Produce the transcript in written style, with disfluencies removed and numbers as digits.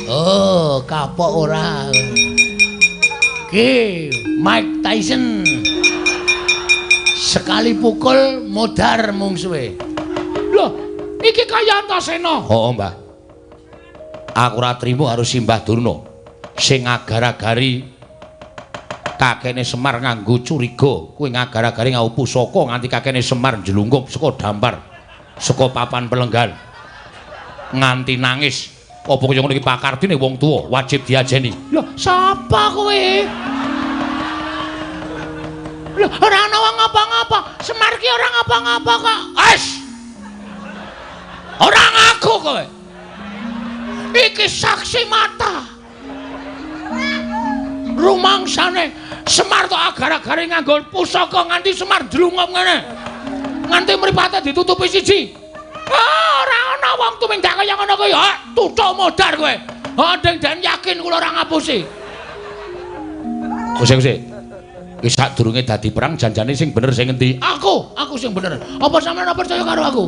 Oh, kapok ora. Ki, Mike Tyson. Sekali pukul modar mungsuhe. Loh, iki kaya Antasena. Oh, Mbah. Aku ora trimo karo Simbah Durna sing agar-agari kakene Semar nganggo curiga, kuwi ngagar-agari nganggo pusaka nganti kakene Semar njlungkup saka dampar, saka papan pelenggan. Nganti nangis. Apa kaya ngono iki pakardine wong tuwa wajib diajeni. Loh, sapa kowe? Loh, ora ana wong ngapa-ngapa. Semar ki ora ngapa-ngapa kok. Wes. Ora ngaku kowe. Iki saksi mata. Rumangsane Semar tok agar-agare nganggo pusaka nganti Semar ndlungup ngene. Nganti mripate ditutupi siji. Ah, ora ana wong tumindak kaya ngono kuwi. Ha, tutuk modar kowe. Ha, deng den yakin kula ora ngapusi. Kuse-kuse. Wis sadurunge dadi perang janjane sing bener sing endi? Aku sing bener. Apa sampeyan ora percaya karo aku?